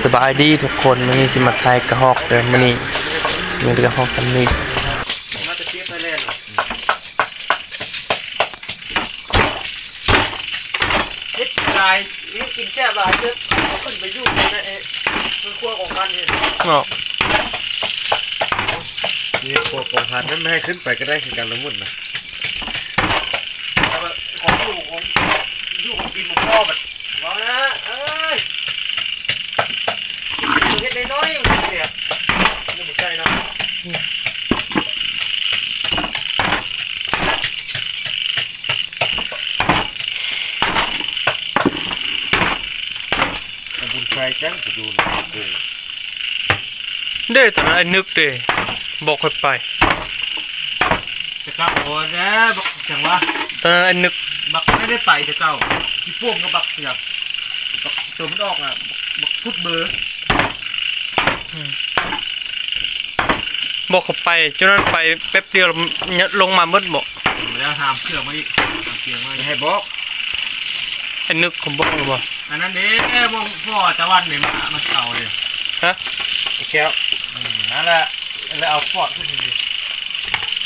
ສະບາຍດີທຸກຄົນ, ມື້ນີ້ຊິມາຖ່າຍກະຮອກເດີ. ມື້ນີ້ມີແຕ່ກະຮອກສ່ຳນີ້. ເຮັດຫຼາຍ ເຮັດກິນແຊບຫຼາຍ ເພິ່ນເອົາຂຶ້ນໄປຢູ່ໃນເຮືອນຄົວກອງພັນເດ້ເນາະ. ເຮືອນຄົວກອງພັນນັ້ນ ໃຫ້ຂຶ້ນໄປກໍໄດ້ຄືກັນລະໝຸ່ນນະ. ແຕ່ວ່າຂອງຢູ່ ຂອງຢູ່ຂອງກິນບໍ່ພໍບັດ ເວົ້ານະເອີຍ. ເຮັດນ້ອຍໆ ມັນແຊບ ມັນບໍ່ໃສ່ເນາະ. ບຸນໄຊຈັງໄປຢູ່ນຳກຸ້ງເດ້. ຕອນນັ້ນອ້າຍນຶກເດ້ ບໍ່ຄ່ອຍໄປ. ແຕ່ເກົ່າ ໂອ້ຍ ແດ່ ບັກຫຍັງວະ ຕອນນັ້ນອ້າຍນຶກ ບັກໄມ່ໄດ້ໄປແຕ່ເກົ່າ ຂີ້ໂປ່ງກັບບັກຫຍັງ ບັກຕົວມັນອອກນະ ບັກພຸດເບີ. ອືມ ບໍ່ເຂົ້າໄປ ຈົນນັ້ນໄປແປັບດຽວ ລົງມາໝົດບໍ? ແລ້ວຫາມເຄື່ອງມາອີກ ຫາມເຄື່ອງມາ ຢ່າໃຫ້ບອກ. ໄອ້ນຶກຂອງບອກຫຼືບໍ່? ອັນນັ້ນເດ້ ບໍ່ພໍຕາວັນເດ້ ມາ ມາເຊົາເດ້. ຮະ? ໄອ້ແກ້ວ. ອືມ ນັ້ນແຫຼະ ແລ້ວເອົາຟອດຂຶ້ນນີ້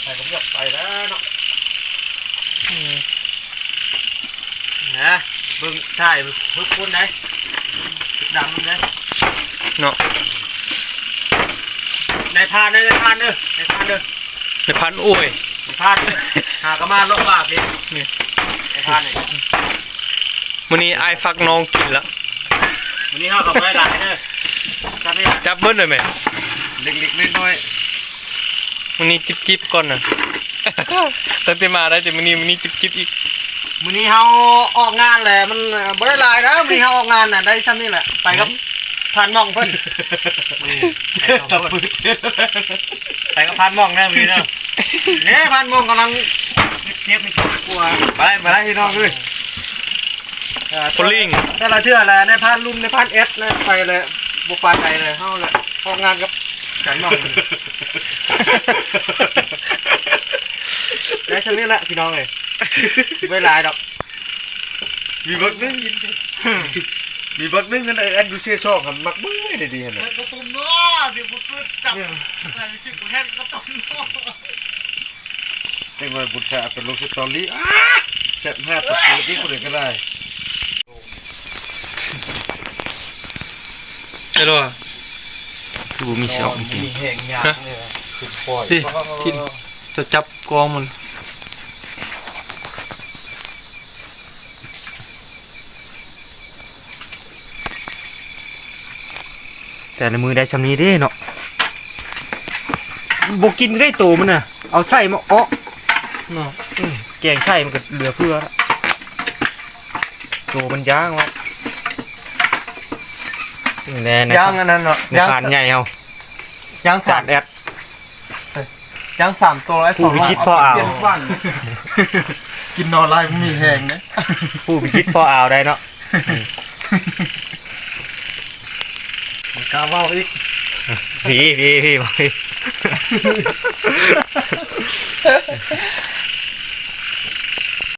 ໃຜກໍຢາກໄປແລ້ວເນາະ. ອືມ ນະ ເບິ່ງຖ່າຍເບິ່ງຄົນໃດ ດັງນຳເດ້ເນາະ. ນາຍພານເດີ ນາຍພານເດີ ນາຍພານເດີ ນາຍພານ ໂອ້ຍ ນາຍພານເດີ ຫາກະມາເລາະບ້າພີ້ ນີ້ ນາຍພານນີ້. ມື້ນີ້ອ້າຍຝາກນ້ອງກິນລະ. ມື້ນີ້ເຮົາກໍບໍ່ໄດ້ຫຼາຍເດີ ຈັບນີ້ລະ ຈັບເບິດເລີຍແມ່ ເລັກໆນ້ອຍໆ. ມື້ນີ້ຈິບໆກ່ອນນະ ຕັ້ງແຕ່ມາໄດ້ແຕ່ມື້ນີ້ ມື້ນີ້ຈິບໆອີກ. ມື້ນີ້ເຮົາອອກງານແຫຼະ ມັນບໍ່ໄດ້ຫຼາຍນະ ມື້ນີ້ເຮົາອອກງານນະ ໄດ້ຊ່ຳນີ້ແຫຼະ. ໄປກັບພານມ່ອງເພິ່ນ ໄປກັບພານມ່ອງເດີມື້ນີ້ເດີ. ເດ້ ພານມ່ອງກຳລັງເກັບໃນຄອບຄົວ ໄປ ໄປ ພີ່ນ້ອງເອີຍ. ໂຄລິງ ແຕ່ລະເທື່ອແຫຼະ ນາຍພານລຸມ ນາຍພານແອັດນະ ໄປແຫຼະ ບໍ່ປານໃດແຫຼະ ເຮົາແຫຼະ ອອກງານກັບຈັນໝ່ອງ ໄດ້ຊ່ຳນີ້ແຫຼະພີ່ນ້ອງເອີຍ ບໍ່ຫຼາຍດອກ. ມີບັກໜຶ່ງ ມີບັກໜຶ່ງ ອັນ ອັນຢູ່ເຊສອງຫັ້ນ ມັກເບິ່ງໄດ້ດີຫັ້ນນະ ເຮັດກະຕົ້ມເນາະ ຊິບໍ່ຄືຈັບ ເອີ ໃສ່ຊິບໍ່ເຮັດກະຕົ້ມເນາະ. ຈັ່ງວ່າບຸນຊາເອົາໄປລົງສະຕໍຣີ ອ້າ ແຊບຮາດປະຕູທີ່ຜູ້ໃດກໍໄດ້. ເອີ ຄືບໍ່ມີຊິອອກກິນ ມີແຮງຍາກເລີຍ ຂຶ້ນຄ່ອຍ ຕິ ທີ່ຈະຈັບກອງມັນ. ແຕ່ລະມື້ໄດ້ຊ່ຳນີ້ເດ້ເນາະ ບໍ່ກິນໄດ້ໂຕມັນນະ ເອົາໄສ້ມາເອາະເນາະ. ອືມ ແກງໄສ້ມັນກໍເຫຼືອເຟືອລະ ໂຕມັນຍ່າງວະ ແນ່ໆ ຍ່າງອັນນັ້ນເນາະ ຍ່າງ ຍາງສານໃຫຍ່ເຮົາ ຍ່າງສານແອັດ ຍ່າງສາມໂຕ ຜູ້ພິຊິດພໍ່ອາວ ກິນໜໍ່ລາຍບໍ່ມີແຮງເດ້ ຜູ້ພິຊິດພໍ່ອາວໄດ້ເນາະ. ມັນກ້າເວົ້າອີກ ພີ້ ພີ້ ພີ້ ພີ້.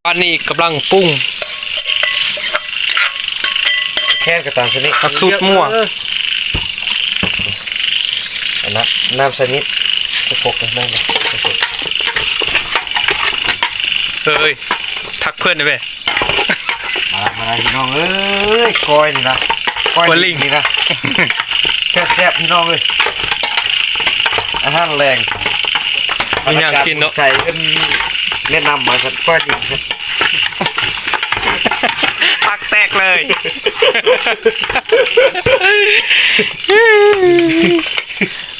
ອັນນີ້ກຳລັງປຸງ ແຄນກໍຕາມຊະນິດ ເອົາສູດມົ້ວ ເອີ ອັນນັ້ນ ນ້ຳຊະນິດ ຄົກໆ ນ້ຳ ເອີຍ ທັກເພື່ອນໄດ້ແມ. ມາລະ ມາລະ ພີ່ນ້ອງເອີຍ ກ້ອຍນີ້ນະ ກ້ອຍ ກ້ອຍລິງນີ້ນະ ແຊບໆ ພີ່ນ້ອງເອີຍ ອາຫານແລງ ມີຫຍັງກິນເນາະ ໃສ່ເພິ່ນແນະນຳມາຊັ້ນ ກ້ອຍລິງ ປາກແຕກເລີຍ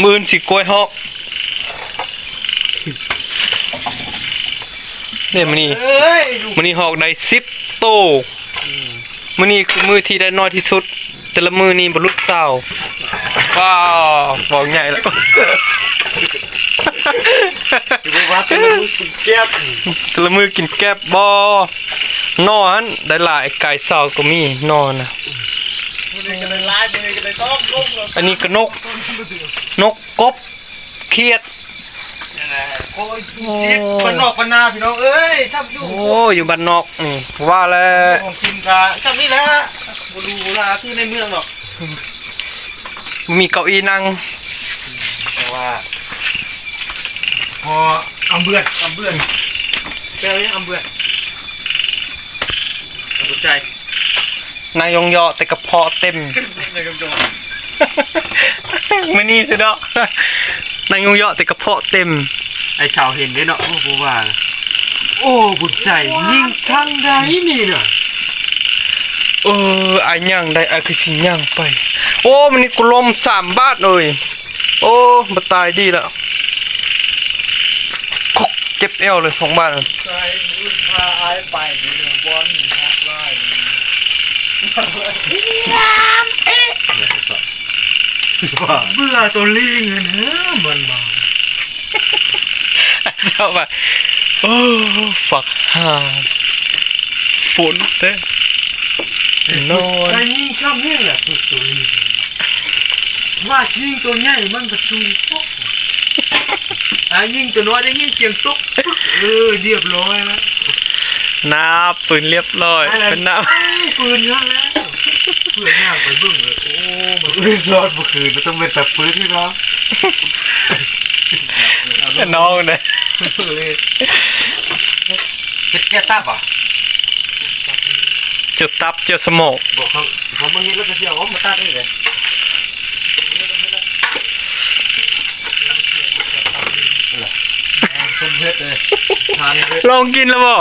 ມື້ອື່ນຊິກ້ອຍຮອກ. ເດ້ ມື້ນີ້ ເອີຍ ມື້ນີ້ຮອກໄດ້ສິບໂຕ ອືມ ມື້ນີ້ຄືມື້ທີ່ໄດ້ນ້ອຍທີ່ສຸດ ແຕ່ລະມື້ນີ້ບໍ່ຫຼຸດຊາວ. ວ້າວ ເວົ້າໃຫຍ່ແລ້ວ ຊິບໍ່ວ່າແຕ່ລະມື້ກິນແກບ ແຕ່ລະມື້ກິນແກບບໍ່ ໜໍ່ຫັ້ນໄດ້ຫຼາຍ ກາຍເຊົາກໍມີໜໍ່ນະ ມື້ນີ້ກໍໄດ້ຫຼາຍ ມື້ນີ້ກໍໄດ້ຕ້ອງລົງແລ້ວ ອັນນີ້ກໍນົກ ນົກ ກົບ ຂຽດ ໂອ້ຍ ບ້ານນອກບ້ານນາພີ່ນ້ອງເອີຍ ຊ້ຳຢູ່ ໂອ້ຍ ຢູ່ບ້ານນອກນີ້ ວ່າແລ້ວ ຂອງກິນກະຊ່ຳນີ້ແຫຼະ ບໍ່ຫຼູຫຼາຄືໃນເມືອງດອກ. ມີເກົ້າอี้ນັ່ງ ແຕ່ວ່າພໍອຳເບືອດ ອຳເບືອດ ແປວ່າຫຍັງອຳເບືອດ ອຳເບືອດໃສ່ ນາຍົງເຍາະແຕ່ກະເພາະເຕັມ ນາຍົງເຍາະ ມື້ນີ້ຊິເນາະ ນາຍົງເຍາະແຕ່ກະເພາະເຕັມ ໄອ້ຊາວເຫັນເດ້ເນາະ ໂອ້ ບໍ່ວ່າ ໂອ້ ບຸນໃສ ຍິງທາງໃດນີ້ນະ ເອີ ອ້າຍຍ່າງໄດ້ ອ້າຍຄືຊິຍ່າງໄປ ໂອ້ ມື້ນີ້ກູລົ້ມສາມບາດເອີຍ ໂອ້ ບໍ່ຕາຍດີລະ ຄົກ ເຈັບແອວເລີຍສອງບາດ ໃສ່ບຸນພາອ້າຍໄປຢູ່ເດີ ບ່ອນມີຮັກຫຼາຍ ງາມເອະ ເບື່ອໂຕລີງຫັ້ນນະ ມັນມາ ຊາວບ້ານ ໂອ້ ຝັກຫາ ຝົນແທ້ ນອນ ໄອ້ຍິງຊ້ຳນີ້ແຫຼະ ຝຶກໂຕນີ້ ວ່າຊິຍິງໂຕໃຫຍ່ ມັນກະສູງ ໄອ້ຍິງໂຕນ້ອຍ ໄດ້ຍິນສຽງຕົກ ປຶກ ເອີ ລຽບຮ້ອຍລະ ນັບປືນລຽບຮ້ອຍ ເປັນນັບ ປືນນັ້ນແຫຼະ ເພື່ອຍ່າງໄປເບິ່ງເລີຍ ໂອ້ ມັນປືນຊອດບໍ່ຄືນ ມັນຕ້ອງແມ່ນຕາປືນນີ້ເນາະ ນ້ອງເດ້ ເຮັດແກ້ວຕັບຫວາ? ເຈົ້າຕັບເຈົ້າສະໝອກ ບໍ່ ເຂົາ ເຂົາບໍ່ເຮັດແລ້ວກະຊິເອົາມາຕັດນີ້ແຫຼະ ເຮັດເລີຍ ທານເຮັດ ລອງກິນແລ້ວບໍ່?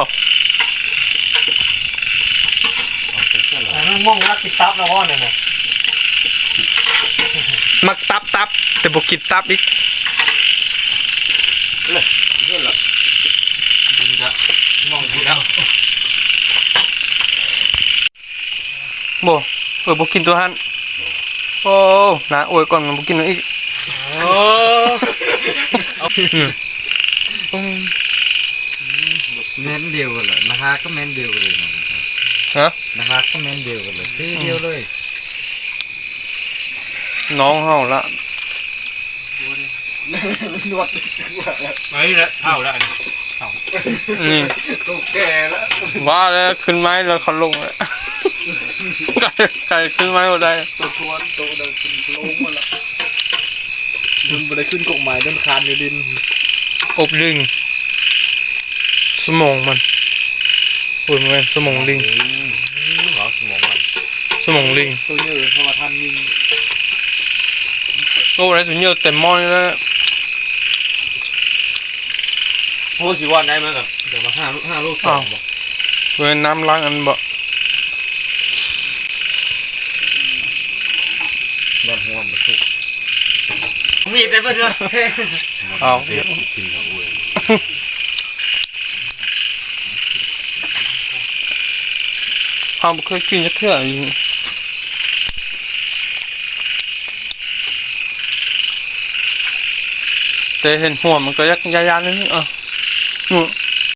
ມັນມົ້ງລັກກິນຕັບແລ້ວບໍ່ນີ້ນະ? ມັກຕັບຕັບ ແຕ່ບໍ່ກິນຕັບອີກ ເລີຍ ເຮັດລະ ກິນກະ ມອງກິນແລ້ວ ບໍ່ ເອີ ບໍ່ກິນຕົວຫັ້ນ ໂອ້ ນາອວຍກ່ອນ ບໍ່ກິນອີກ ໂອ້ ອືມ ອືມ ແມ່ນດຽວກັນລະ ນາຫາກກະແມ່ນດຽວກັນເລີຍນະ ຮະ ນາຫາກກະແມ່ນດຽວກັນເລີຍ ຄືດຽວເລີຍ ນ້ອງເຮົາລະ ນວດ ໄປລະ ເຖົ້າລະ ອັນນີ້ ເຖົ້າ ອືມ ໂຕແກ່ລະ ວ່າແລ້ວ ຂຶ້ນໄມ້ແລ້ວເຂົາລົງລະ ໄກ່ ໄກ່ຂຶ້ນໄມ້ບໍ່ໄດ້ ໂຕທວນ ໂຕໃດຂຶ້ນລົງໝົດລະ ມັນບໍ່ໄດ້ຂຶ້ນກົກໄມ້ ໂດນຄານຢູ່ດິນ ອົບລຶ່ງ ສະໝອງມັນ ໂອ້ຍ ບໍ່ແມ່ນ ສະໝອງລິງ ອືມ ເວົ້າສະໝອງມັນ ສະໝອງລິງ ໂຕເຍີະ ເພາະວ່າທ່ານຍິງ ໂອ້ ໄດ້ໂຕເຍີະເຕັມໝໍ້ນີ້ແຫຼະ ໂອ້ ຊິວ່າໄດ້ມັນກະ ດຽວມາຫ້າ ຫ້າໂລສອງ ບໍ່ ເວີນນ້ຳລ້າງອັນບໍ່ ນ້ຳຮ່ວມບໍ່ສຸກ ມີດໄດ້ເບິດເດີ ເອົາ ກິນແລ້ວໂອ້ຍ ເຮົາບໍ່ເຄີຍກິນຈັກເທື່ອ ແຕ່ເຫັນຫົວມັນກະຢາກຢ້ານໆ ເອີ